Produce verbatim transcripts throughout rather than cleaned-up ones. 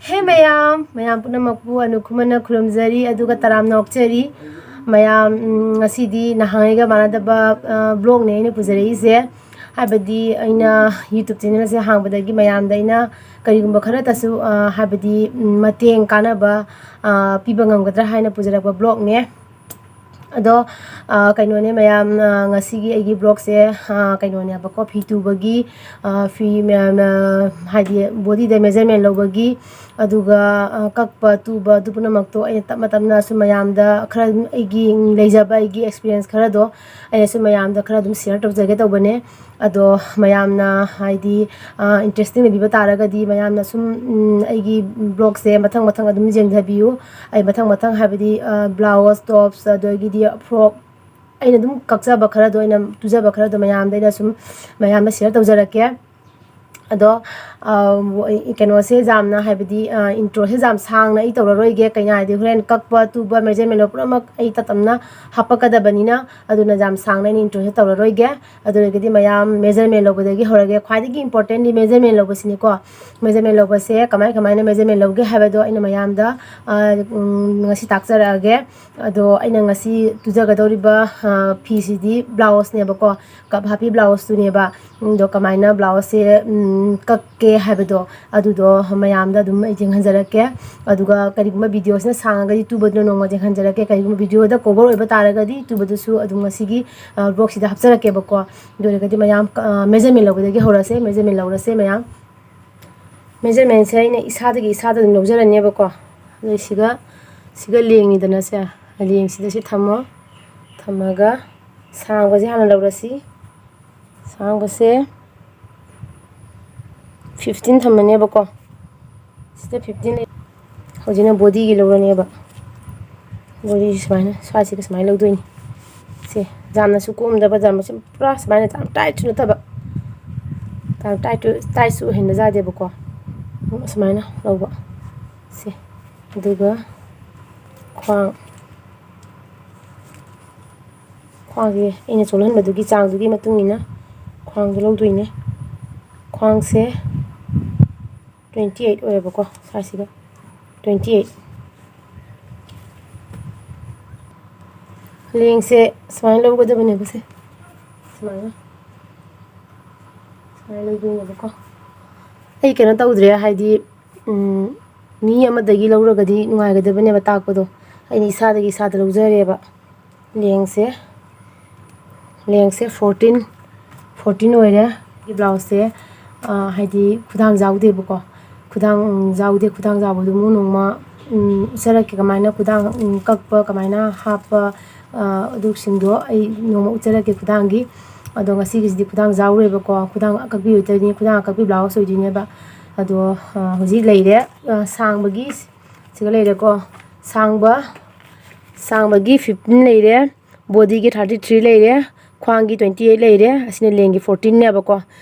ꯍꯦ ꯃꯌꯥꯝ, ꯃꯌꯥꯝ ꯄꯨꯝꯅꯃꯛꯄꯨ ꯑꯅꯨꯈꯨꯃꯅ ꯈꯨꯔꯨꯝꯖꯔꯤ, ꯑꯗꯨꯒ ꯇꯔꯥꯝꯅ ꯑꯣꯛꯆꯔꯤ꯫ ꯃꯌꯥꯝ, ꯎꯝ, ꯉꯁꯤꯗꯤ ꯅꯍꯥꯟꯉꯩꯒ ꯃꯥꯟꯅꯗꯕ, ꯑ, vlogꯅꯦ ꯑꯩꯅ ꯄꯨꯖꯔꯛꯏꯁꯦ꯫ ꯍꯥꯏꯕꯗꯤ ꯑꯩꯅ YouTube channelꯁꯦ ꯍꯥꯡꯕꯗꯒꯤ ꯃꯌꯥꯝꯗ ꯑꯩꯅ ꯀꯔꯤꯒꯨꯝꯕ ꯈꯔꯇꯁꯨ, ꯑ, ꯍꯥꯏꯕꯗꯤ, ꯎꯝ, ꯃꯇꯦꯡ ꯀꯥꯟꯅꯕ, ꯑ, ꯄꯤꯕ ꯉꯝꯒꯗ꯭ꯔꯥ ꯍꯥꯏꯅ ꯄꯨꯖꯔꯛꯄ vlogꯅꯦ꯫ ꯑꯗꯣ, ꯑ, ꯀꯩꯅꯣꯅꯦ ꯃꯌꯥꯝ, ꯑ, ꯉꯁꯤꯒꯤ ꯑꯩꯒꯤ vlogꯁꯦ, ꯑ, ꯀꯩꯅꯣꯅꯦꯕꯀꯣ, ꯐꯤ ꯇꯨꯕꯒꯤ, ꯑ, ꯐꯤ ꯃꯌꯥꯝ, ꯑ, ꯍꯥꯏꯗꯤ bodyꯗ measurement ꯂꯧꯕꯒꯤ, ꯑꯗꯨꯒ, ꯑ, ꯀꯛꯄ, ꯇꯨꯕ, ꯑꯗꯨ ꯄꯨꯝꯅꯃꯛꯇꯣ ꯑꯩꯅ ꯇꯞꯅ ꯇꯞꯅ ꯁꯨꯝ ꯃꯌꯥꯝꯗ ꯈꯔ ꯑꯗꯨꯝ ꯑꯩꯒꯤ ꯂꯩꯖꯕ ꯑꯩꯒꯤ experience ꯈꯔꯗꯣ ꯑꯩꯅ ꯁꯨꯝ ꯃꯌꯥꯝꯗ ꯈꯔ ꯑꯗꯨꯝ share ꯇꯧꯖꯒꯦ ꯇꯧꯕꯅꯦ꯫ ꯑꯗꯣ ꯃꯌꯥꯝꯅ ꯍꯥꯏꯗꯤ, ꯑ, interesting ꯑꯣꯏꯕꯤꯕ ꯇꯥꯔꯒꯗꯤ ꯃꯌꯥꯝꯅ ꯁꯨꯝ, ꯎꯝ, ꯑꯩꯒꯤ vlogꯁꯦ ꯃꯊꯪ ꯃꯊꯪ ꯑꯗꯨꯝ ꯌꯦꯡꯖꯕꯤꯌꯨ꯫ ꯑꯩ ꯃꯊꯪ ꯃꯊꯪ ꯍꯥꯏꯕꯗꯤ, ꯑ, blouse, tops, ꯑꯗꯒꯤꯗꯤ frock, ꯑꯩꯅ ꯑꯗꯨꯝ ꯀꯛꯆꯕ ꯈꯔꯗꯣ, ꯑꯩꯅ ꯇꯨꯖꯕ ꯈꯔꯗꯣ ꯃꯌꯥꯝꯗ ꯑꯩꯅ ꯁꯨꯝ ꯃꯌꯥꯝꯗ share ꯇꯧꯖꯔꯛꯀꯦ꯫ ꯑꯗꯣ, ꯑ, ꯀꯩꯅꯣꯁꯦ ꯌꯥꯝꯅ ꯍꯥꯏꯕꯗꯤ, ꯑ, introꯁꯦ ꯌꯥꯝ ꯁꯥꯡꯅ ꯑꯩ ꯇꯧꯔꯔꯣꯏꯒꯦ꯫ ꯀꯩꯅꯣ ꯍꯥꯏꯗꯤ ꯍꯣꯔꯦꯟ ꯀꯛꯄ, ꯇꯨꯕ, measurement ꯂꯧꯕ ꯄꯨꯝꯅꯃꯛ ꯑꯩ ꯇꯞ ꯇꯞꯅ ꯍꯥꯞꯄꯛꯀꯗꯕꯅꯤꯅ, ꯑꯗꯨꯅ ꯌꯥꯝ ꯁꯥꯡꯅ ꯑꯩꯅ introꯁꯦ ꯇꯧꯔꯔꯣꯏꯒꯦ꯫ ꯑꯗꯨ ꯑꯣꯏꯔꯒꯗꯤ ꯃꯌꯥꯝ measurement ꯂꯧꯕꯗꯒꯤ ꯍꯧꯔꯒꯦ꯫ ꯈ꯭ꯋꯥꯏꯗꯒꯤ importantꯗꯤ measurement ꯂꯧꯕꯁꯤꯅꯤꯀꯣ꯫ Measurement ꯂꯧꯕꯁꯦ ꯀꯃꯥꯏ ꯀꯃꯥꯏꯅ measurement ꯂꯧꯒꯦ ꯍꯥꯏꯕꯗꯣ ꯑꯩꯅ ꯃꯌꯥꯝꯗ, ꯑ, ꯎꯝ, ꯉꯁꯤ ꯇꯥꯛꯆꯔꯛꯑꯒꯦ꯫ ꯑꯗꯣ ꯑꯩꯅ ꯉꯁꯤ ꯇꯨꯖꯒꯗꯧꯔꯤꯕ, ꯑ, ꯐꯤꯁꯤꯗꯤ blouseꯅꯦꯕꯀꯣ, cup ꯍꯥꯞꯄꯤ blouseꯇꯨꯅꯦꯕ꯫ ꯑꯗꯣ ꯀꯃꯥꯏꯅ blouseꯁꯦ, ꯎꯝ, ꯀꯛꯀꯦ ꯍꯥꯏꯕꯗꯣ ꯑꯗꯨꯗꯣ ꯃꯌꯥꯝꯗ ꯑꯗꯨꯝ ꯑꯩ ꯌꯦꯡꯍꯟꯖꯔꯛꯀꯦ꯫ ꯑꯗꯨꯒ ꯀꯔꯤꯒꯨꯝꯕ videoꯁꯤꯅ ꯁꯥꯡꯉꯒꯗꯤ ꯇꯨꯕꯗꯨꯅ ꯅꯣꯡꯃ ꯌꯦꯡꯍꯟꯖꯔꯛꯀꯦ꯫ ꯀꯔꯤꯒꯨꯝꯕ videoꯗ cover ꯑꯣꯏꯕ ꯇꯥꯔꯒꯗꯤ ꯇꯨꯕꯗꯨꯁꯨ ꯑꯗꯨꯝ ꯉꯁꯤꯒꯤ, ꯑ, vlogꯁꯤꯗ ꯍꯥꯞꯆꯔꯛꯀꯦꯕꯀꯣ꯫ ꯑꯗꯨ ꯑꯣꯏꯔꯒꯗꯤ ꯃꯌꯥꯝ, ꯑ, measurement ꯂꯧꯕꯗꯒꯤ ꯍꯧꯔꯁꯦ, measurement ꯂꯧꯔꯁꯦ ꯃꯌꯥꯝ꯫ Measurementꯁꯦ ꯑꯩꯅ ꯏꯁꯥꯗꯒꯤ ꯏꯁꯥꯗ ꯑꯗꯨꯝ ꯂꯧꯖꯔꯅꯦꯕꯀꯣ꯫ ꯑꯗꯩ ꯁꯤꯒ, ꯁꯤꯒ ꯂꯦꯡꯉꯤꯗꯅ ꯁꯦ, ꯂꯦꯡꯁꯤꯗ ꯁꯤ ꯊꯝꯃꯣ꯫ ꯊꯝꯃꯒ ꯁꯥꯡꯕꯁꯦ ꯍꯥꯟꯅ ꯂꯧꯔꯁꯤ꯫ ꯁꯥꯡꯕꯁꯦ fifteen ꯊꯝꯃꯅꯦꯕꯀꯣ꯫ ꯁꯤꯗ fifteen ꯂꯩ꯫ ꯍꯧꯖꯤꯛꯅ bodyꯒꯤ ꯂꯧꯔꯅꯦꯕ꯫ Bodyꯁꯤ ꯁꯨꯃꯥꯏꯅ, ꯁ꯭ꯋꯥꯏꯁꯤꯒ ꯁꯨꯃꯥꯏꯅ ꯂꯧꯗꯣꯏꯅꯤ꯫ ꯁꯦ, ꯌꯥꯝꯅꯁꯨ ꯀꯣꯝꯗꯕ, ꯌꯥꯝꯅꯁꯨ ꯄꯨꯔꯥ ꯁꯨꯃꯥꯏꯅ ꯌꯥꯝ tight ꯁꯨ ꯅꯠꯇꯕ, ꯌꯥꯝ tight, tight ꯁꯨ ꯑꯣꯏꯍꯟꯕ ꯌꯥꯗꯦꯕꯀꯣ꯫ ꯑꯁꯨꯃꯥꯏꯅ ꯂꯧꯕ꯫ ꯁꯦ, ꯑꯗꯨꯒ ꯈ꯭ꯋꯥꯡ, ꯈ꯭ꯋꯥꯡꯁꯦ ꯑꯩꯅ ꯆꯣꯜꯍꯟꯕꯗꯨꯒꯤ ꯆꯥꯡꯗꯨꯒꯤ ꯃꯇꯨꯡ ꯏꯟꯅ ꯈ꯭ꯋꯥꯡꯗꯣ ꯂꯧꯗꯣꯏꯅꯦ꯫ ꯈ꯭ꯋꯥꯡꯁꯦ ꯇ꯭ꯋꯦꯟꯇꯤ ꯑꯩꯠ ꯑꯣꯏꯌꯦꯕꯀꯣ, ꯁꯥꯏꯖꯁꯤꯗ ꯇ꯭ꯋꯦꯟꯇꯤ ꯑꯩꯠ꯫ ꯂꯦꯡꯁꯦ ꯁꯨꯃꯥꯏꯅ ꯂꯧꯒꯗꯕꯅꯦꯕ, ꯁꯦ ꯁꯨꯃꯥꯏꯅ, ꯁꯨꯃꯥꯏꯅ ꯂꯧꯗꯣꯏꯅꯦꯕꯀꯣ꯫ ꯑꯩ ꯀꯩꯅꯣ ꯇꯧꯗ꯭ꯔꯦ, ꯍꯥꯏꯗꯤ, ꯎꯝ, ꯃꯤ ꯑꯃꯗꯒꯤ ꯂꯧꯔꯒꯗꯤ ꯅꯨꯡꯉꯥꯏꯒꯗꯕꯅꯦꯕ ꯇꯥꯛꯄꯗꯣ꯫ ꯑꯩꯅ ꯏꯁꯥꯗꯒꯤ ꯏꯁꯥꯗ ꯂꯧꯖꯔꯦꯕ꯫ ꯂꯦꯡꯁꯦ, ꯂꯦꯡꯁꯦ ꯐꯣꯔꯇꯤꯟ, ꯐꯣꯔꯇꯤꯟ ꯑꯣꯏꯔꯦ꯫ ꯑꯩꯒꯤ ꯕ꯭ꯂꯥꯎꯁꯁꯦ, ꯑꯥ, ꯍꯥꯏꯗꯤ ꯈꯨꯗꯥꯡ ꯌꯥꯎꯗꯦꯕꯀꯣ꯫ ꯈꯨꯗꯥꯡ, ꯎꯝ, ꯌꯥꯎꯗꯦ꯫ ꯈꯨꯗꯥꯡ ꯌꯥꯎꯕꯗꯨ ꯑꯃꯨꯛ ꯅꯣꯡꯃ, ꯎꯝ, ꯎꯠꯆꯔꯛꯀꯦ, ꯀꯃꯥꯏꯅ ꯈꯨꯗꯥꯡ, ꯎꯝ, ꯀꯛꯄ, ꯀꯃꯥꯏꯅ ꯍꯥꯞꯄ, ꯑꯥ, ꯑꯗꯨꯁꯤꯡꯗꯣ ꯑꯩ ꯅꯣꯡꯃ ꯎꯠꯆꯔꯛꯀꯦ ꯈꯨꯗꯥꯡꯒꯤ꯫ ꯑꯗꯣ ꯉꯁꯤꯒꯤꯁꯤꯗꯤ ꯈꯨꯗꯥꯡ ꯌꯥꯎꯔꯣꯏꯕꯀꯣ꯫ ꯈꯨꯗꯥꯡ ꯑꯀꯛꯄꯤ ꯑꯣꯏꯗꯣꯏꯅꯤ, ꯈꯨꯗꯥꯡ ꯑꯀꯛꯄꯤ ꯕ꯭ꯂꯥꯎꯁ ꯑꯣꯏꯗꯣꯏꯅꯦꯕ꯫ ꯑꯗꯣ, ꯑꯥ, ꯍꯧꯖꯤꯛ ꯂꯩꯔꯦ, ꯑꯥ, ꯁꯥꯡꯕꯒꯤ ꯁꯤꯒ ꯂꯩꯔꯦꯀꯣ꯫ ꯁꯥꯡꯕ, ꯁꯥꯡꯕꯒꯤ ꯐꯤꯐꯇꯤꯟ ꯂꯩꯔꯦ, ꯕꯣꯗꯤꯒꯤ ꯊꯥꯔꯇꯤ ꯊ꯭ꯔꯤ ꯂꯩꯔꯦ, ꯈ꯭ꯋꯥꯡꯒꯤ ꯇ꯭ꯋꯦꯟꯇꯤ ꯑꯩꯠ ꯂꯩꯔꯦ꯫ ꯑꯁꯤꯅ ꯂꯦꯡꯒꯤ ꯐꯣꯔꯇꯤꯟꯅꯦꯕꯀꯣ꯫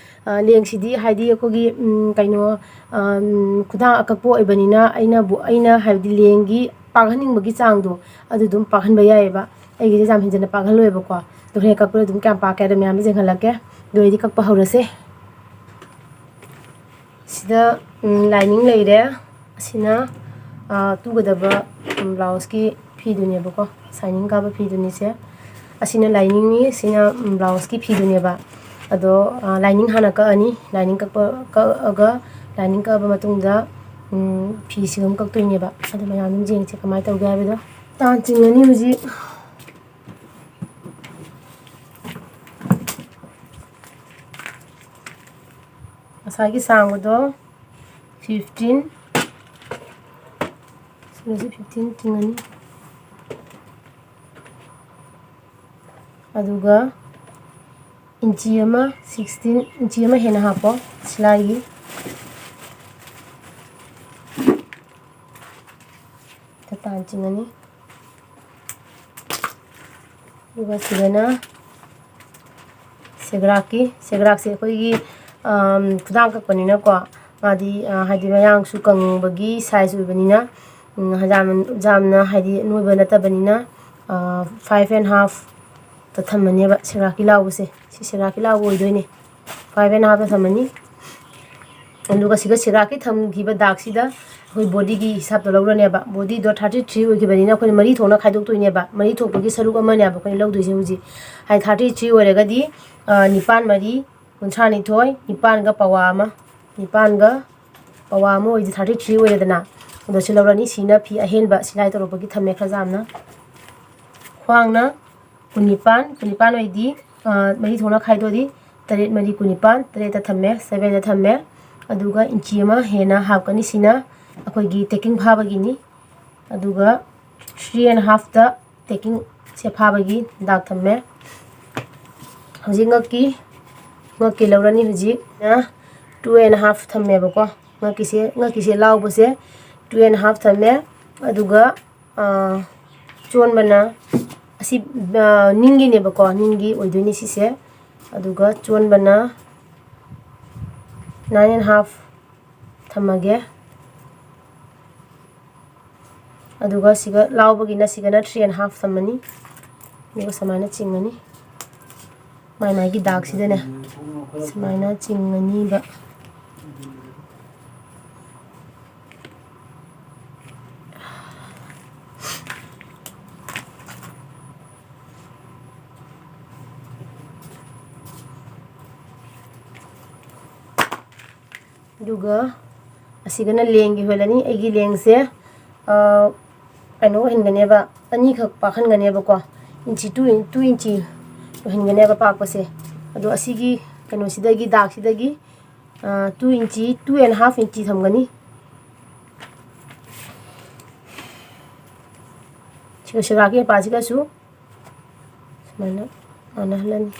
ꯑ, ꯂꯦꯡꯁꯤꯗꯤ ꯍꯥꯏꯗꯤ ꯑꯩꯈꯣꯏꯒꯤ, ꯎꯝ, ꯀꯩꯅꯣ, ꯑ, ꯎꯝ, ꯈꯨꯗꯥꯡ ꯑꯀꯛꯄ ꯑꯣꯏꯕꯅꯤꯅ ꯑꯩꯅꯕꯨ, ꯑꯩꯅ ꯍꯥꯏꯕꯗꯤ ꯂꯦꯡꯒꯤ ꯄꯥꯛꯍꯟꯅꯤꯡꯕꯒꯤ ꯆꯥꯡꯗꯣ ꯑꯗꯨ ꯑꯗꯨꯝ ꯄꯥꯛꯍꯟꯕ ꯌꯥꯏꯑꯕ꯫ ꯑꯩꯒꯤꯁꯦ ꯌꯥꯝ ꯍꯦꯟꯖꯟꯅ ꯄꯥꯛꯍꯜꯂꯣꯏꯕꯀꯣ꯫ ꯑꯗꯣ ꯍꯣꯔꯦꯟ ꯀꯛꯄꯗ ꯑꯗꯨꯝ ꯀꯌꯥꯝ ꯄꯥꯛꯀꯦ ꯍꯥꯏꯗꯣ ꯃꯌꯥꯝꯗ ꯌꯦꯡꯍꯜꯂꯛꯀꯦ꯫ ꯑꯗꯨ ꯑꯣꯏꯔꯗꯤ ꯀꯛꯄ ꯍꯧꯔꯁꯦ꯫ ꯁꯤꯗ, ꯎꯝ, ꯂꯥꯏꯅꯤꯡ ꯂꯩꯔꯦ꯫ ꯑꯁꯤꯅ, ꯑ, ꯇꯨꯒꯗꯕ, ꯎꯝ, ꯕ꯭ꯂꯥꯎꯁꯀꯤ ꯐꯤꯗꯨꯅꯦꯕꯀꯣ, ꯁꯥꯏꯅꯤꯡ ꯀꯥꯕ ꯐꯤꯗꯨꯅꯤꯁꯦ꯫ ꯑꯁꯤꯅ ꯂꯥꯏꯅꯤꯡꯅꯤ, ꯁꯤꯅ, ꯎꯝ, ꯕ꯭ꯂꯥꯎꯁꯀꯤ ꯐꯤꯗꯨꯅꯦꯕ꯫ ꯑꯗꯣ, ꯑ, ꯂꯥꯏꯅꯤꯡ ꯍꯥꯟꯅ ꯀꯛꯑꯅꯤ꯫ ꯂꯥꯏꯅꯤꯡ ꯀꯛꯄ, ꯀꯛꯑꯒ, ꯂꯥꯏꯅꯤꯡ ꯀꯛꯑꯕ ꯃꯇꯨꯡꯗ, ꯎꯝ, ꯐꯤꯁꯤꯒ ꯑꯃꯨꯛ ꯀꯛꯇꯣꯏꯅꯦꯕ꯫ ꯑꯗꯣ ꯃꯌꯥꯝ ꯑꯗꯨꯝ ꯌꯦꯡꯁꯦ ꯀꯃꯥꯏꯅ ꯇꯧꯒꯦ ꯍꯥꯏꯕꯗꯣ꯫ ꯇꯥꯟ ꯆꯤꯡꯉꯅꯤ ꯍꯧꯖꯤꯛ꯫ ꯉꯁꯥꯏꯒꯤ ꯁꯥꯡꯕꯗꯣ ꯐꯤꯐꯇꯤꯟ, ꯁꯤꯒꯁꯨ ꯐꯤꯐꯇꯤꯟ ꯆꯤꯡꯉꯅꯤ꯫ ꯑꯗꯨꯒ ꯏꯟꯆꯤ ꯑꯃ, ꯁꯤꯛꯁꯇꯤꯟ, ꯏꯟꯆꯤ ꯑꯃ ꯍꯦꯟꯅ ꯍꯥꯞꯄꯣ ꯁꯤꯂꯥꯏꯒꯤ꯫ ꯇꯥꯟ ꯆꯤꯡꯉꯅꯤ꯫ ꯑꯗꯨꯒ ꯁꯤꯗꯅ ꯁꯦꯒ꯭ꯔꯥꯛꯀꯤ, ꯁꯦꯒ꯭ꯔꯥꯛꯁꯦ ꯑꯩꯈꯣꯏꯒꯤ, ꯑꯝ, ꯈꯨꯗꯥꯡ ꯀꯛꯄꯅꯤꯅꯀꯣ, ꯃꯥꯗꯤ, ꯑ, ꯍꯥꯏꯗꯤ ꯃꯌꯥꯡꯁꯨ ꯀꯪꯕꯒꯤ ꯁꯥꯏꯖ ꯑꯣꯏꯕꯅꯤꯅ, ꯎꯝ, ꯌꯥꯝ, ꯌꯥꯝꯅ ꯍꯥꯏꯗꯤ ꯅꯣꯏꯕ ꯅꯠꯇꯕꯅꯤꯅ, ꯑ, ꯐꯥꯏꯚ ꯑꯦꯟ ꯍꯥꯐꯇ ꯊꯝꯃꯅꯦꯕ ꯁꯦꯒ꯭ꯔꯥꯛꯀꯤ ꯂꯥꯎꯕꯁꯦ꯫ ꯁꯤ ꯁꯦꯒ꯭ꯔꯥꯛꯀꯤ ꯂꯥꯎꯕ ꯑꯣꯏꯗꯣꯏꯅꯦ꯫ ꯐꯥꯏꯚ ꯑꯦꯟ ꯍꯥꯐꯇ ꯊꯝꯃꯅꯤ꯫ ꯑꯗꯨꯒ ꯁꯤꯒ ꯁꯦꯒ꯭ꯔꯥꯛꯀꯤ ꯊꯝꯈꯤꯕ ꯗꯥꯛꯁꯤꯗ ꯑꯩꯈꯣꯏ ꯕꯣꯗꯤꯒꯤ ꯍꯤꯁꯥꯞꯇ ꯂꯧꯔꯅꯦꯕ꯫ ꯕꯣꯗꯤꯗꯣ ꯊꯥꯔꯇꯤ ꯊ꯭ꯔꯤ ꯑꯣꯏꯈꯤꯕꯅꯤꯅ ꯑꯩꯈꯣꯏꯅ ꯃꯔꯤ ꯊꯣꯛꯅ ꯈꯥꯏꯗꯣꯛꯇꯣꯏꯅꯦꯕ꯫ ꯃꯔꯤ ꯊꯣꯛꯄꯒꯤ ꯁꯔꯨꯛ ꯑꯃꯅꯦꯕ ꯑꯩꯈꯣꯏꯅ ꯂꯧꯗꯣꯏꯁꯦ ꯍꯧꯖꯤꯛ꯫ ꯍꯥꯏꯗꯤ ꯊꯥꯔꯇꯤ ꯊ꯭ꯔꯤ ꯑꯣꯏꯔꯒꯗꯤ, ꯑ, ꯅꯤꯄꯥꯟ ꯃꯔꯤ ꯀꯨꯟꯊ꯭ꯔꯥ ꯅꯤꯊꯣꯏ, ꯅꯤꯄꯥꯟꯒ ꯄꯋꯥ ꯑꯃ, ꯅꯤꯄꯥꯟꯒ ꯄꯋꯥ ꯑꯃ ꯑꯣꯏꯗꯤ ꯊꯥꯔꯇꯤ ꯊ꯭ꯔꯤ ꯑꯣꯏꯔꯦꯗꯅ꯫ ꯑꯗꯣ ꯁꯤ ꯂꯧꯔꯅꯤ꯫ ꯁꯤꯅ ꯐꯤ ꯑꯍꯦꯟꯕ ꯁꯤꯂꯥꯏ ꯇꯧꯔꯛꯄꯒꯤ ꯊꯝꯃꯦ ꯈꯔ ꯌꯥꯝꯅ꯫ ꯈ꯭ꯋꯥꯡꯅ ꯀꯨꯟꯅꯤꯄꯥꯟ, ꯀꯨꯟꯅꯤꯄꯥꯟ ꯑꯣꯏꯗꯤ, ꯑ, ꯃꯔꯤ ꯊꯣꯛꯅ ꯈꯥꯏꯗꯣꯛꯑꯗꯤ ꯇꯔꯦꯠ ꯃꯔꯤ ꯀꯨꯟꯅꯤꯄꯥꯟ, ꯇꯔꯦꯠꯇ ꯊꯝꯃꯦ, ꯁꯚꯦꯟꯗ ꯊꯝꯃꯦ꯫ ꯑꯗꯨꯒ ꯏꯟꯆꯤ ꯑꯃ ꯍꯦꯟꯅ ꯍꯥꯞꯀꯅꯤ꯫ ꯁꯤꯅ ꯑꯩꯈꯣꯏꯒꯤ ꯇꯦꯛꯀꯤꯡ ꯐꯥꯕꯒꯤꯅꯤ꯫ ꯑꯗꯨꯒ ꯊ꯭ꯔꯤ ꯑꯦꯟ ꯍꯥꯐꯇ ꯇꯦꯛꯀꯤꯡꯁꯦ ꯐꯥꯕꯒꯤ ꯗꯥꯛ ꯊꯝꯃꯦ꯫ ꯍꯧꯖꯤꯛ ꯉꯛꯀꯤ, ꯉꯛꯀꯤ ꯂꯧꯔꯅꯤ꯫ ꯍꯧꯖꯤꯛꯅ ꯇꯨ ꯑꯦꯟ ꯍꯥꯐ ꯊꯝꯃꯦꯕꯀꯣ꯫ ꯉꯛꯀꯤꯁꯦ, ꯉꯛꯀꯤꯁꯦ ꯂꯥꯎꯕꯁꯦ ꯇꯨ ꯑꯦꯟ ꯍꯥꯐ ꯊꯝꯃꯦ꯫ ꯑꯗꯨꯒ, ꯑꯥ, ꯆꯣꯟꯕꯅ ꯑꯁꯤ, ꯑꯥ, ꯅꯤꯡꯒꯤꯅꯦꯕꯀꯣ, ꯅꯤꯡꯒꯤ ꯑꯣꯏꯗꯣꯏꯅꯤ ꯁꯤꯁꯦ꯫ ꯑꯗꯨꯒ ꯆꯣꯟꯕꯅ ꯅꯥꯏꯟ ꯑꯦꯟ ꯍꯥꯐ ꯊꯝꯃꯒꯦ꯫ ꯑꯗꯨꯒ ꯁꯤꯒ ꯂꯥꯎꯕꯒꯤꯅ ꯁꯤꯒꯅ ꯊ꯭ꯔꯤ ꯑꯦꯟ ꯍꯥꯐ ꯊꯝꯃꯅꯤ꯫ ꯑꯗꯨꯒ ꯁꯨꯃꯥꯏꯅ ꯆꯤꯡꯉꯅꯤ꯫ ꯃꯥꯏ ꯃꯥꯏꯒꯤ ꯗꯥꯛꯁꯤꯗꯅꯦ ꯁꯨꯃꯥꯏꯅ ꯆꯤꯡꯉꯅꯤꯕ꯫ ꯑꯗꯨꯒ ꯑꯁꯤꯒꯅ ꯂꯦꯡꯒꯤ ꯍꯨꯜꯂꯅꯤ꯫ ꯑꯩꯒꯤ ꯂꯦꯡꯁꯦ, ꯑ, ꯀꯩꯅꯣ ꯑꯣꯏꯍꯟꯒꯅꯦꯕ, ꯑꯅꯤꯈꯛ ꯄꯥꯛꯍꯟꯒꯅꯦꯕꯀꯣ, ꯏꯟꯆꯤ ꯇꯨ ꯏꯟ-, ꯇꯨ ꯏꯟꯆꯤ ꯑꯣꯏꯍꯟꯒꯅꯦꯕ ꯄꯥꯛꯄꯁꯦ꯫ ꯑꯗꯣ ꯑꯁꯤꯒꯤ ꯀꯩꯅꯣꯁꯤꯗꯒꯤ, ꯗꯥꯛꯁꯤꯗꯒꯤ, ꯑ, two inch, two and half inch ꯊꯝꯒꯅꯤ꯫ ꯁꯤꯒ ꯁꯦꯒ꯭ꯔꯥꯛꯀꯤ ꯃꯄꯥꯁꯤꯒꯁꯨ ꯁꯨꯃꯥꯏꯅ ꯃꯥꯟꯅꯍꯜꯂꯅꯤ꯫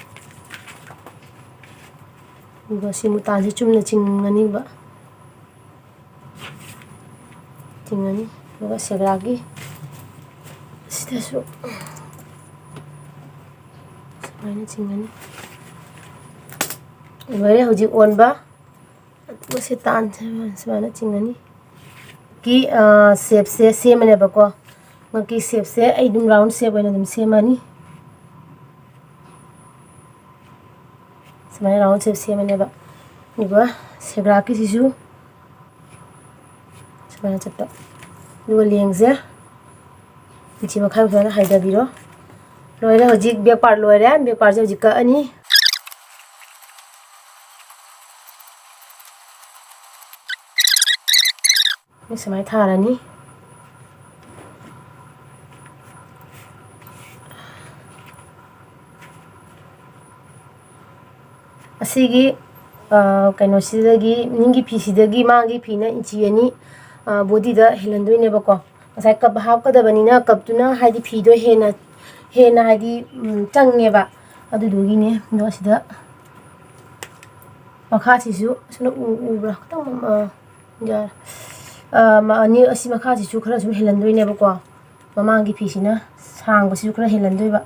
ꯑꯗꯨꯒ ꯁꯤ ꯃꯨꯇꯥꯟꯁꯦ ꯆꯨꯝꯅ ꯆꯤꯡꯉꯅꯤꯕ꯫ ꯆꯤꯡꯉꯅꯤ꯫ ꯑꯗꯨꯒ ꯁꯦꯒ꯭ꯔꯥꯛꯀꯤ ꯁꯤꯗꯁꯨ ꯁꯨꯃꯥꯏꯅ ꯆꯤꯡꯉꯅꯤ꯫ ꯂꯣꯏꯔꯦ ꯍꯧꯖꯤꯛ ꯑꯣꯟꯕ꯫ ꯑꯗꯨꯒ ꯁꯤ ꯇꯥꯟꯁꯦ ꯁꯨꯃꯥꯏꯅ ꯆꯤꯡꯉꯅꯤ꯫ ꯀꯤ, ꯑ, ꯁꯦꯞꯁꯦ ꯁꯦꯝꯃꯅꯦꯕꯀꯣ꯫ ꯉꯛꯀꯤ ꯁꯦꯞꯁꯦ ꯑꯩ ꯑꯗꯨꯝ ꯔꯥꯎꯟ ꯁꯦꯞ ꯑꯣꯏꯅ ꯑꯗꯨꯝ ꯁꯦꯝꯃꯅꯤ꯫ ꯁꯨꯃꯥꯏꯅ ꯔꯥꯎꯟ ꯁꯦꯞ ꯁꯦꯝꯃꯅꯦꯕ꯫ ꯑꯗꯨꯒ ꯁꯦꯒ꯭ꯔꯥꯛꯀꯤꯁꯤꯁꯨ ꯁꯨꯃꯥꯏꯅ ꯆꯠꯄ꯫ ꯑꯗꯨꯒ ꯂꯦꯡꯁꯦ ꯏꯟꯆꯤ ꯃꯈꯥꯏꯃꯨꯛ ꯁꯨꯃꯥꯏꯅ ꯍꯥꯏꯊꯕꯤꯔꯣ꯫ ꯂꯣꯏꯔꯦ, ꯍꯧꯖꯤꯛ ꯕꯦꯛ ꯄꯥꯔꯠ ꯂꯣꯏꯔꯦ꯫ ꯕꯦꯛ ꯄꯥꯔꯠꯁꯦ ꯍꯧꯖꯤꯛ ꯀꯛꯑꯅꯤ꯫ ꯁꯨꯃꯥꯏꯅ ꯊꯥꯔꯅꯤ꯫ ꯑꯁꯤꯒꯤ, ꯑ, ꯀꯩꯅꯣꯁꯤꯗꯒꯤ, ꯅꯤꯡꯒꯤ ꯐꯤꯁꯤꯗꯒꯤ ꯃꯥꯒꯤ ꯐꯤꯅ ꯏꯟꯆꯤ ꯑꯅꯤ, ꯑ, ꯕꯣꯗꯤꯗ ꯍꯦꯜꯍꯟꯗꯣꯏꯅꯦꯕꯀꯣ꯫ ꯉꯁꯥꯏ ꯀꯞ ꯍꯥꯞꯀꯗꯕꯅꯤꯅ ꯀꯞꯇꯨꯅ ꯍꯥꯏꯗꯤ ꯐꯤꯗꯣ ꯍꯦꯟꯅ, ꯍꯦꯟꯅ ꯍꯥꯏꯗꯤ, ꯎꯝ, ꯆꯪꯉꯦꯕ꯫ ꯑꯗꯨꯗꯨꯒꯤꯅꯦ꯫ ꯑꯗꯣ ꯑꯁꯤꯗ ꯃꯈꯥꯁꯤꯁꯨ ꯑꯁꯤꯅ ꯎ-, ꯎꯕ꯭ꯔꯥ? ꯈꯤꯇꯪ, ꯑ, ꯌꯥꯔꯦ꯫ ꯑ, ꯃ-, ꯑꯅꯤ, ꯑꯁꯤ ꯃꯈꯥꯁꯤꯁꯨ ꯈꯔ ꯁꯨꯝ ꯍꯦꯜꯍꯟꯗꯣꯏꯅꯦꯕꯀꯣ꯫ ꯃꯃꯥꯡꯒꯤ ꯐꯤꯁꯤꯅ ꯁꯥꯡꯕꯁꯤꯁꯨ ꯈꯔ ꯍꯦꯜꯍꯟꯗꯣꯏꯕ꯫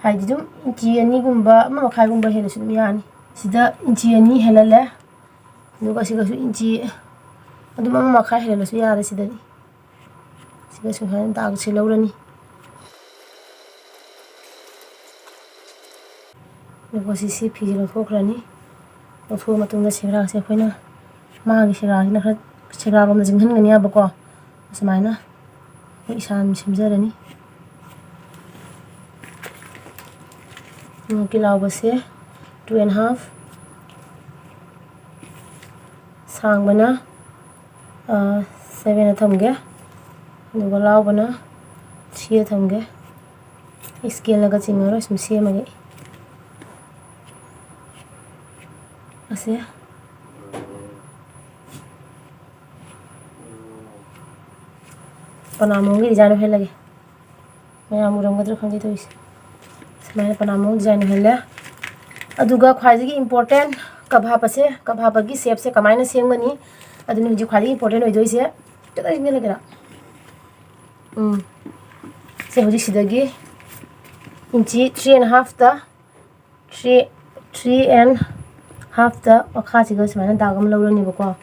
ꯍꯥꯏꯗꯤ ꯑꯗꯨꯝ ꯏꯟꯆꯤ ꯑꯅꯤꯒꯨꯝꯕ, ꯑꯃ ꯃꯈꯥꯏꯒꯨꯝꯕ ꯍꯦꯜꯂꯁꯨ ꯑꯗꯨꯝ ꯌꯥꯅꯤ꯫ ꯁꯤꯗ ꯏꯟꯆꯤ ꯑꯅꯤ ꯍꯦꯜꯍꯜꯂꯦ꯫ ꯑꯗꯨꯒ ꯑꯁꯤꯒꯁꯨ ꯏꯟꯆꯤ ꯑꯗꯨꯝ ꯑꯃ ꯃꯈꯥꯏ ꯍꯦꯜꯍꯜꯂꯁꯨ ꯌꯥꯔꯦ ꯁꯤꯗꯗꯤ꯫ ꯁꯤꯒ ꯁꯨꯃꯥꯏꯅ ꯗꯥꯛꯁꯦ ꯂꯧꯔꯅꯤ꯫ ꯑꯗꯨꯒ ꯁꯤ, ꯁꯤ ꯐꯤꯁꯦ ꯂꯧꯊꯣꯛꯈ꯭ꯔꯅꯤ꯫ ꯂꯧꯊꯣꯛꯑ ꯃꯇꯨꯡꯗ ꯁꯦꯒ꯭ꯔꯥꯛꯁꯦ ꯑꯩꯈꯣꯏꯅ ꯃꯥꯒꯤ ꯁꯦꯒ꯭ꯔꯥꯛꯁꯤꯅ ꯈꯔ ꯁꯦꯒ꯭ꯔꯥꯛꯂꯣꯝꯗ ꯆꯤꯡꯍꯟꯒꯅꯤ ꯍꯥꯏꯕꯀꯣ꯫ ꯑꯁꯨꯃꯥꯏꯅ ꯑꯩꯈꯣꯏ ꯏꯁꯥꯅ ꯁꯦꯝꯖꯔꯅꯤ꯫ ꯈꯣꯡꯎꯞꯀꯤ ꯂꯥꯎꯕꯁꯦ two and half, ꯁꯥꯡꯕꯅ, ꯑ, seven ꯊꯝꯒꯦ, ꯑꯗꯨꯒ ꯂꯥꯎꯕꯅ three ꯊꯝꯒꯦ꯫ ꯑꯩ ꯁ꯭ꯀꯦꯜꯅꯒ ꯆꯤꯡꯉꯔꯣꯏ, ꯁꯨꯝ ꯁꯦꯝꯃꯒꯦ꯫ ꯑꯁꯦ ꯄꯅꯥ ꯃꯑꯣꯡꯒꯤ design ꯑꯣꯏꯍꯜꯂꯒꯦ꯫ ꯃꯌꯥꯝ ꯎꯔꯝꯒꯗ꯭ꯔꯥ ꯈꯪꯗꯦ ꯇꯧꯔꯤꯁꯦ꯫ ꯁꯨꯃꯥꯏꯅ ꯄꯅꯥ ꯃꯑꯣꯡ design ꯑꯣꯏꯍꯜꯂꯦ꯫ ꯑꯗꯨꯒ ꯈ꯭ꯋꯥꯏꯗꯒꯤ important ꯀꯞ ꯍꯥꯞꯄꯁꯦ꯫ ꯀꯞ ꯍꯥꯞꯄꯒꯤ shapeꯁꯦ ꯀꯃꯥꯏꯅ ꯁꯦꯝꯒꯅꯤ? ꯑꯗꯨꯅ ꯍꯧꯖꯤꯛ ꯈ꯭ꯋꯥꯏꯗꯒꯤ important ꯑꯣꯏꯗꯣꯏꯁꯦ꯫ ꯈꯤꯇꯪ ꯏꯪꯍꯜꯂꯒꯦꯔꯥ? ꯎꯝ꯫ ꯁꯦ ꯍꯧꯖꯤꯛ ꯁꯤꯗꯒꯤ ꯏꯟꯆꯤ three and halfꯇ, three, three and halfꯇ ꯃꯈꯥꯁꯤꯒ ꯁꯨꯃꯥꯏꯅ ꯗꯥꯛ ꯑꯃ ꯂꯧꯔꯅꯦꯕꯀꯣ꯫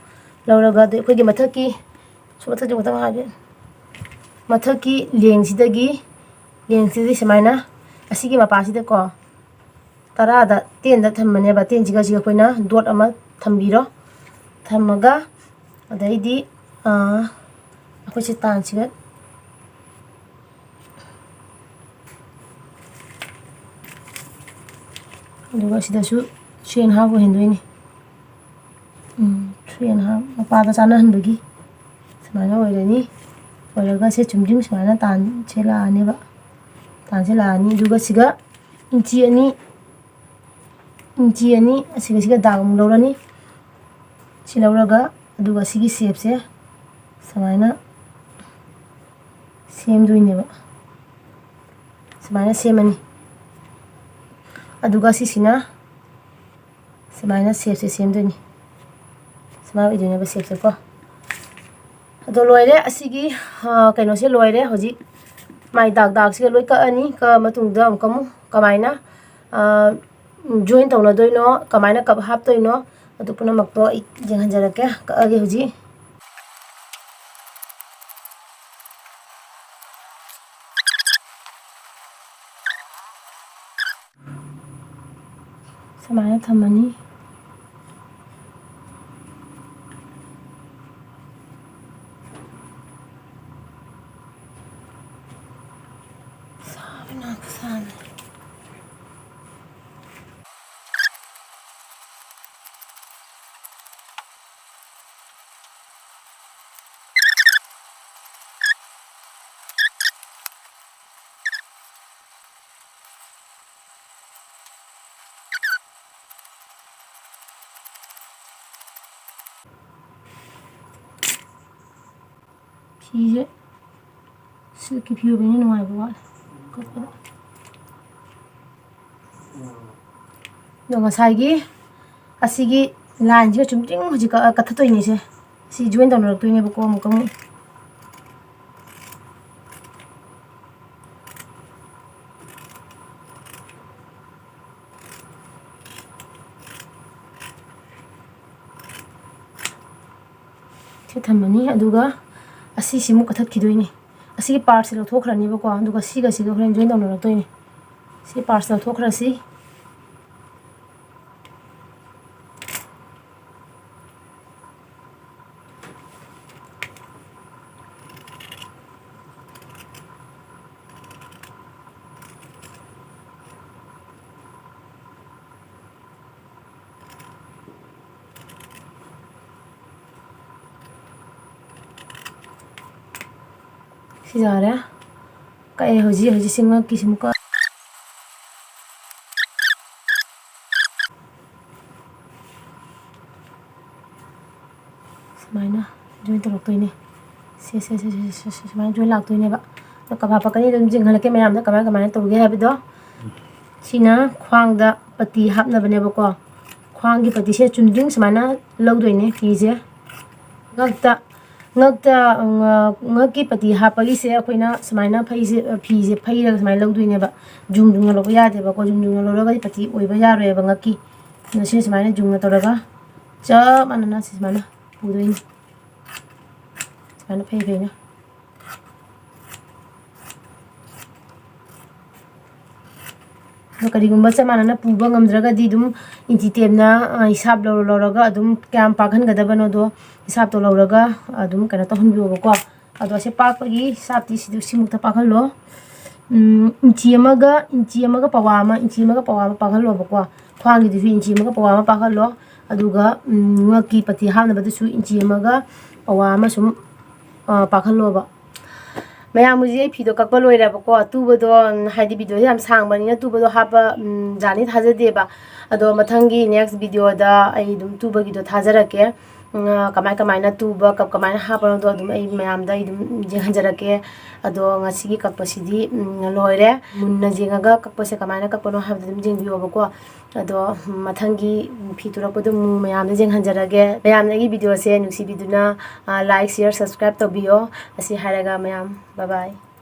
ꯂꯧꯔꯒ ꯑꯗꯨ ꯑꯩꯈꯣꯏꯒꯤ ꯃꯊꯛꯀꯤ, ꯁꯨꯝ ꯃꯊꯛꯇ ꯈꯤꯇꯪ ꯍꯥꯏꯒꯦ꯫ ꯃꯊꯛꯀꯤ ꯂꯦꯡꯁꯤꯗꯒꯤ, ꯂꯦꯡꯁꯤꯗꯤ ꯁꯨꯃꯥꯏꯅ ꯑꯁꯤꯒꯤ ꯃꯄꯥꯁꯤꯗꯀꯣ ꯇꯔꯥꯗ, tenꯗ ꯊꯝꯕꯅꯦꯕ꯫ Tenꯁꯤꯒ ꯁꯤꯒ ꯑꯩꯈꯣꯏꯅ dot ꯑꯃ ꯊꯝꯕꯤꯔꯣ꯫ ꯊꯝꯃꯒ ꯑꯗꯩꯗꯤ, ꯑꯥ, ꯑꯩꯈꯣꯏꯁꯦ ꯇꯥꯟꯁꯤꯒ, ꯑꯗꯨꯒ ꯁꯤꯗꯁꯨ three and half ꯑꯣꯏꯍꯟꯗꯣꯏꯅꯤ꯫ Um, three and half ꯃꯄꯥꯗ ꯆꯥꯟꯅꯍꯟꯕꯒꯤ ꯁꯨꯃꯥꯏꯅ ꯑꯣꯏꯔꯅꯤ꯫ ꯑꯣꯏꯔꯒ ꯁꯦ ꯆꯨꯝꯗ꯭ꯔꯤꯡ ꯁꯨꯃꯥꯏꯅ ꯇꯥꯟꯁꯦ ꯂꯥꯛꯑꯅꯦꯕ꯫ ꯇꯥꯟꯁꯦ ꯂꯥꯛꯑꯅꯤ꯫ ꯑꯗꯨꯒ ꯁꯤꯒ ꯏꯟꯆꯤ ꯑꯅꯤ, ꯏꯟꯆꯤ ꯑꯅꯤ ꯑꯁꯤꯒ ꯁꯤꯒ ꯗꯥꯛ ꯑꯃꯨꯛ ꯂꯧꯔꯅꯤ꯫ ꯁꯤ ꯂꯧꯔꯒ ꯑꯗꯨꯒ ꯁꯤꯒꯤ ꯁꯦꯞꯁꯦ ꯁꯨꯃꯥꯏꯅ ꯁꯦꯝꯗꯣꯏꯅꯦꯕ꯫ ꯁꯨꯃꯥꯏꯅ ꯁꯦꯝꯃꯅꯤ꯫ ꯑꯗꯨꯒ ꯁꯤꯁꯤꯅ ꯁꯨꯃꯥꯏꯅ ꯁꯦꯞꯁꯦ ꯁꯦꯝꯗꯣꯏꯅꯤ꯫ ꯁꯨꯃꯥꯏꯅ ꯑꯣꯏꯗꯣꯏꯅꯦꯕ ꯁꯦꯞꯁꯦꯀꯣ꯫ ꯑꯗꯣ ꯂꯣꯏꯔꯦ꯫ ꯑꯁꯤꯒꯤ, ꯑ, ꯀꯩꯅꯣꯁꯦ ꯂꯣꯏꯔꯦ꯫ ꯍꯧꯖꯤꯛ ꯃꯥꯏ ꯗꯥꯛ ꯗꯥꯛꯁꯤꯒ ꯂꯣꯏ ꯀꯛꯑꯅꯤ꯫ ꯀꯛꯑ ꯃꯇꯨꯡꯗ ꯑꯃꯨꯛꯀ ꯑꯃꯨꯛ ꯀꯃꯥꯏꯅ, ꯑ, join ꯇꯧꯅꯗꯣꯏꯅꯣ, ꯀꯃꯥꯏꯅ cup ꯍꯥꯞꯇꯣꯏꯅꯣ, ꯑꯗꯨ ꯄꯨꯝꯅꯃꯛꯇꯣ ꯑꯩ ꯌꯦꯡꯍꯟꯖꯔꯛꯀꯦ꯫ ꯀꯛꯑꯒꯦ ꯍꯧꯖꯤꯛ꯫ ꯁꯨꯃꯥꯏꯅ ꯊꯝꯃꯅꯤ꯫ ꯁꯥꯕꯅ ꯈꯨꯁꯥꯅꯤ꯫ ꯐꯤꯁꯦ ꯁꯤꯜꯛꯀꯤ ꯐꯤ ꯑꯣꯏꯕꯅꯤꯅ ꯅꯨꯡꯉꯥꯏꯕ ꯋꯥꯠꯂꯦ ꯀꯛꯄꯗ꯫ ꯑꯗꯣ ꯉꯁꯥꯏꯒꯤ ꯑꯁꯤꯒꯤ ꯂꯥꯏꯟꯁꯤꯒ ꯆꯨꯝꯗ꯭ꯔꯤꯡ ꯍꯧꯖꯤꯛ ꯀꯛ-, ꯀꯛꯊꯠꯇꯣꯏꯅꯦ ꯁꯦ꯫ ꯁꯤ join ꯇꯧꯅꯔꯛꯇꯣꯏꯅꯦꯕꯀꯣ ꯑꯃꯨꯛꯀ ꯑꯃꯨꯛ꯫ ꯁꯤ ꯊꯝꯃꯅꯤ꯫ ꯑꯗꯨꯒ ꯑꯁꯤꯁꯤꯃꯨꯛ ꯀꯛꯊꯠꯈꯤꯗꯣꯏꯅꯦ꯫ ꯑꯁꯤꯒꯤ partꯁꯦ ꯂꯧꯊꯣꯛꯈ꯭ꯔꯅꯦꯕꯀꯣ꯫ ꯑꯗꯨꯒ ꯁꯤꯒ ꯁꯤꯒ ꯍꯣꯔꯦꯟ join ꯇꯧꯅꯔꯛꯇꯣꯏꯅꯦ꯫ ꯁꯤ partꯁꯦ ꯂꯧꯊꯣꯛꯈ꯭ꯔꯁꯤ꯫ ꯁꯤ ꯌꯥꯔꯦ꯫ ꯀꯛꯑꯦ ꯍꯧꯖꯤꯛ, ꯍꯧꯖꯤꯛ ꯁꯤ ꯉꯛꯀꯤꯁꯤ ꯑꯃꯨꯛꯀ꯫ ꯁꯨꯃꯥꯏꯅ join ꯇꯧꯔꯛꯇꯣꯏꯅꯦ꯫ ꯁꯦ, ꯁꯦ, ꯁꯦ, ꯁꯦ, ꯁꯦ, ꯁꯦ, ꯁꯨꯃꯥꯏꯅ join ꯂꯥꯛꯇꯣꯏꯅꯦꯕ꯫ ꯑꯗꯣ ꯀꯞ ꯍꯥꯞꯄꯛꯀꯅꯤ, ꯑꯗꯨꯝ ꯌꯦꯡꯍꯜꯂꯛꯀꯦ ꯃꯌꯥꯝꯗ ꯀꯃꯥꯏ, ꯀꯃꯥꯏꯅ ꯇꯧꯒꯦ ꯍꯥꯏꯕꯗꯣ꯫ ꯁꯤꯅ ꯈ꯭ꯋꯥꯡꯗ ꯄꯇꯤ ꯍꯥꯞꯅꯕꯅꯦꯕꯀꯣ꯫ ꯈ꯭ꯋꯥꯡꯒꯤ ꯄꯇꯤꯁꯦ ꯆꯨꯝꯗ꯭ꯔꯤꯡ ꯁꯨꯃꯥꯏꯅ ꯂꯧꯗꯣꯏꯅꯦ ꯐꯤꯁꯦ꯫ ꯉꯛꯇ, ꯉꯛꯇ, ꯉ-, ꯉꯛꯀꯤ ꯄꯇꯤ ꯍꯥꯞꯄꯒꯤꯁꯦ ꯑꯩꯈꯣꯏꯅ ꯁꯨꯃꯥꯏꯅ ꯐꯩꯁꯦ, ꯐꯤꯁꯦ ꯐꯩꯔꯒ ꯁꯨꯃꯥꯏꯅ ꯂꯧꯗꯣꯏꯅꯦꯕ꯫ ꯖꯨꯡ ꯖꯨꯡꯅ ꯂꯧꯕ ꯌꯥꯗꯦꯕꯀꯣ꯫ ꯖꯨꯡ ꯖꯨꯡꯅ ꯂꯧꯔꯒꯗꯤ ꯄꯇꯤ ꯑꯣꯏꯕ ꯌꯥꯔꯣꯏꯕ ꯉꯛꯀꯤ꯫ ꯑꯗꯣ ꯁꯤ ꯁꯨꯃꯥꯏꯅ ꯖꯨꯡꯅ ꯇꯧꯔꯒ ꯆꯞ ꯃꯥꯟꯅꯅ ꯁꯤ ꯁꯨꯃꯥꯏꯅ ꯄꯨꯗꯣꯏꯅꯤ꯫ ꯁꯨꯃꯥꯏꯅ ꯐꯩ ꯐꯩꯅ꯫ ꯑꯗꯣ ꯀꯔꯤꯒꯨꯝꯕ ꯆꯞ ꯃꯥꯟꯅꯅ ꯄꯨꯕ ꯉꯝꯗ꯭ꯔꯒꯗꯤ ꯑꯗꯨꯝ ꯏꯟꯆꯤ ꯇꯦꯞꯅ, ꯑ, ꯍꯤꯁꯥꯞ ꯂꯧꯔ ꯂꯧꯔꯒ ꯑꯗꯨꯝ ꯀꯌꯥꯝ ꯄꯥꯛꯍꯟꯒꯗꯕꯅꯣꯗꯣ ꯍꯤꯁꯥꯞꯇꯣ ꯂꯧꯔꯒ ꯑꯗꯨꯝ ꯀꯩꯅꯣ ꯇꯧꯍꯟꯕꯤꯌꯣꯕꯀꯣ꯫ ꯑꯗꯣ ꯑꯁꯤ ꯄꯥꯛꯄꯒꯤ ꯍꯤꯁꯥꯞꯇꯤ ꯁꯤꯗ ꯁꯤꯃꯨꯛꯇ ꯄꯥꯛꯍꯜꯂꯣ꯫ ꯎꯝ, ꯏꯟꯆꯤ ꯑꯃꯒ, ꯏꯟꯆꯤ ꯑꯃꯒ ꯄꯋꯥ ꯑꯃ, ꯏꯟꯆꯤ ꯑꯃꯒ ꯄꯋꯥ ꯑꯃ ꯄꯥꯛꯍꯜꯂꯣꯕꯀꯣ꯫ ꯈ꯭ꯋꯥꯡꯒꯤꯗꯨꯁꯨ ꯏꯟꯆꯤ ꯑꯃꯒ ꯄꯋꯥ ꯑꯃ ꯄꯥꯛꯍꯜꯂꯣ꯫ ꯑꯗꯨꯒ, ꯎꯝ, ꯉꯛꯀꯤ ꯄꯇꯤ ꯍꯥꯞꯅꯕꯗꯨꯁꯨ ꯏꯟꯆꯤ ꯑꯃꯒ ꯄꯋꯥ ꯑꯃ ꯁꯨꯝ, ꯑ, ꯄꯥꯛꯍꯜꯂꯣꯕ꯫ ꯃꯌꯥꯝ, ꯍꯧꯖꯤꯛ ꯑꯩ ꯐꯤꯗꯣ ꯀꯛꯄ ꯂꯣꯏꯔꯦꯕꯀꯣ꯫ ꯇꯨꯕꯗꯣ, ꯎꯝ, ꯍꯥꯏꯗꯤ videoꯁꯦ ꯌꯥꯝ ꯁꯥꯡꯕꯅꯤꯅ ꯇꯨꯕꯗꯣ ꯍꯥꯞꯄ, ꯎꯝ, ꯌꯥꯅꯤ ꯊꯥꯖꯗꯦꯕ꯫ ꯑꯗꯣ ꯃꯊꯪꯒꯤ next videoꯗ ꯑꯩ ꯑꯗꯨꯝ ꯇꯨꯕꯒꯤꯗꯣ ꯊꯥꯖꯔꯛꯀꯦ꯫ ꯎꯝ, ꯀꯃꯥꯏ, ꯀꯃꯥꯏꯅ ꯇꯨꯕ, ꯀ-, ꯀꯃꯥꯏꯅ ꯍꯥꯞꯄꯅꯣꯗꯣ ꯑꯗꯨꯝ ꯑꯩ ꯃꯌꯥꯝꯗ ꯑꯩ ꯑꯗꯨꯝ ꯌꯦꯡꯍꯟꯖꯔꯛꯀꯦ꯫ ꯑꯗꯣ ꯉꯁꯤꯒꯤ ꯀꯛꯄꯁꯤꯗꯤ, ꯎꯝ, ꯂꯣꯏꯔꯦ꯫ ꯃꯨꯟꯅ ꯌꯦꯡꯉꯒ ꯀꯛꯄꯁꯦ ꯀꯃꯥꯏꯅ ꯀꯛꯄꯅꯣ ꯍꯥꯏꯕꯗꯣ ꯑꯗꯨꯝ ꯌꯦꯡꯕꯤꯌꯣꯕꯀꯣ꯫ ꯑꯗꯣ ꯃꯊꯪꯒꯤ ꯐꯤ ꯇꯨꯔꯛꯄꯗꯣ ꯑꯃꯨꯛ ꯃꯌꯥꯝꯗ ꯌꯦꯡꯍꯟꯖꯔꯒꯦ꯫ ꯃꯌꯥꯝꯅ ꯑꯩꯒꯤ videoꯁꯦ ꯅꯨꯡꯁꯤꯕꯤꯗꯨꯅ, ꯑ, like, share, subscribe ꯇꯧꯕꯤꯌꯣ꯫ ꯑꯁꯤ ꯍꯥꯏꯔꯒ ꯃꯌꯥꯝ, bye bye꯫